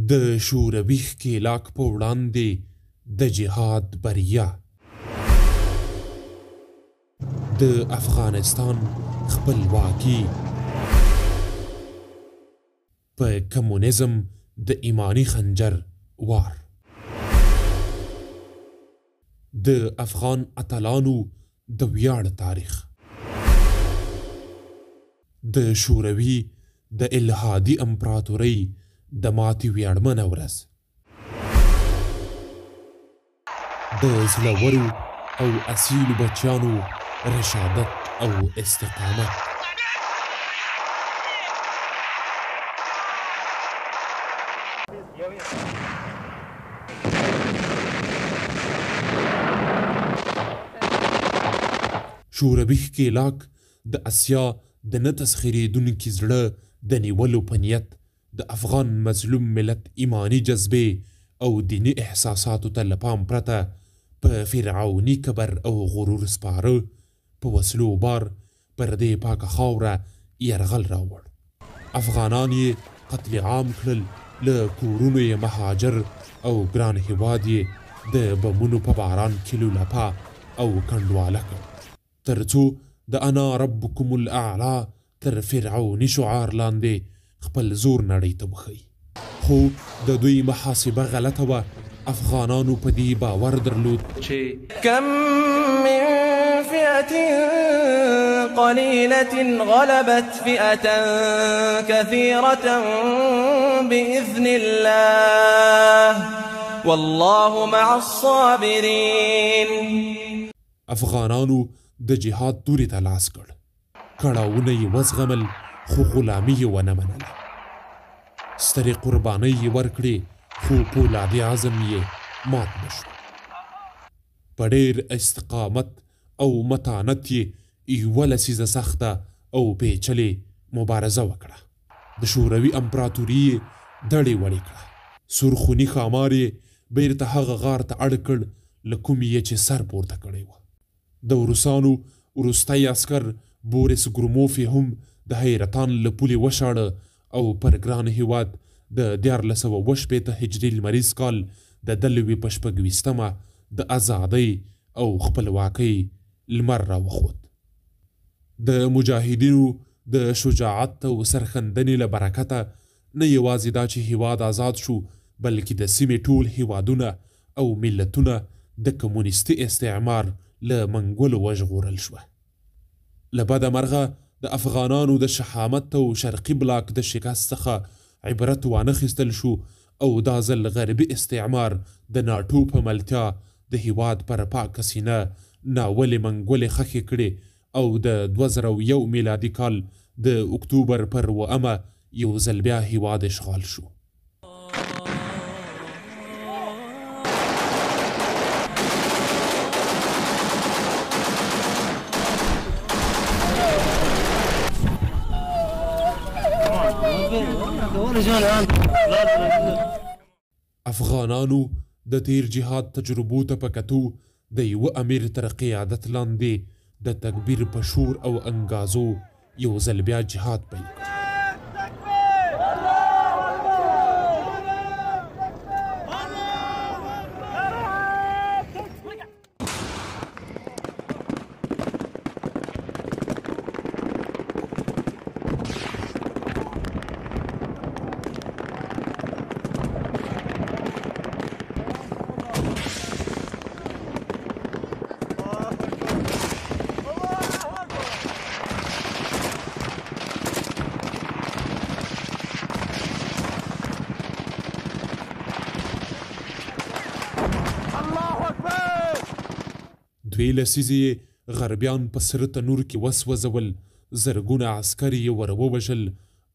د شوروي ښکېلاک په وړاندې د جهاد بریا. د افغانستان خپلواکي. په کمونیزم د ایماني خنجر وار. د افغان اتلانو د ویاړ تاریخ. د شوروي د الحادي امپراتورۍ د ماتې ویاړمنه ورځ. د زړورو او اصیلو بچیانو رشادت او استقامت. شوروي ښکېلاک د اسیا د نه تسخیرېدونکي زړه د نیولو په نیت د افغان مظلوم ملت ایماني جذبې او دیني احساساتو ته له پام پرته په فرعوني کبر او غرور سپاره په وسلو بار پر دې پاکه خاوره یرغل راوړ. افغانان یې قتل عام کړل، له کورونو یې مهاجر او ګران هیواد یې د بمونو په باران کې لولپه او کنډواله کړ. تر څو د انا ربکم الاعلی تر فرعوني شعار لاندې خپل زور نړۍ ته وښيي. خو د دوی محاسبه غلطه وه، افغانانو په دې باور درلود، چې. کم من فئة قلیلة غلبت فئة کثیرة بإذن الله والله مع الصابرین. افغانانو د جهاد تورې ته لاس کړ، کړاوونه یې وزغمل، خو غلامي یې ونه منله. سترې قربانۍ یې ورکړې، خو پولادي عزم یې مات نه شو. په ډېر استقامت او متانت یې یوه لسیزه سخته او پېچلې مبارزه وکړه. د شوروي امپراتوري یې دړې وړې کړه. سور خوني ښامار یې بېرته هغه غار ته اړ کړ له کومې یې چې سر پورته کړی و. د روسانو وروستی عسکر بوریس ګروموف یې هم د حیرتان له پولې وشاړه او پر ګران هیواد د 1360 هجري لمریز کال د دلوې په 26مه د ازادۍ او خپلواکۍ لمر راوخوت. د مجاهدینو د شجاعت او سرښندنې له برکته نه یوازې دا چې هیواد ازاد شو، بلکې د سیمې ټول هیوادونه او ملتونه د کمونیستي استعمار له منګولو وژغورل شوه. له بده مرغه د افغانانو د شهامت او شرقي بلاک د شکست څخه عبرت وانه خیستل شو او دا ځل غربي استعمار د ناټو په ملتیا د هیواد پر پاکه سینه ناولې منګولې خښې کړې او د 2001 میلادي کال د اکتوبر پر 7مه یو ځل بیا هیواد اشغال شو. افغانانو د تیر جهاد تجربو ته په کتو د یوه امیر تر قیادت لاندې د تکبیر په شور او انګازو یو ځل بیا جهاد پیل کړ. دوې لسیزې یې غربیان په سره تنور کې وسوځول، زرګونه عسکر یې ور ووژل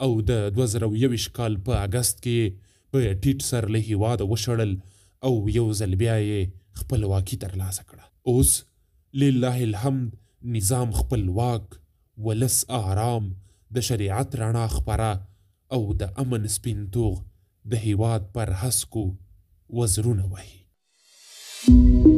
او د 2021 کال په اګست کې یې په ټیټ سر له هیواده وشړل او یو ځل بیا یې خپلواکي ترلاسه کړه. اوس لله الحمد نظام خپلواک، ولس آرام، د شریعت رڼا خپره او د امن سپین توغ د هیواد پر هسکو وزرونه وهي.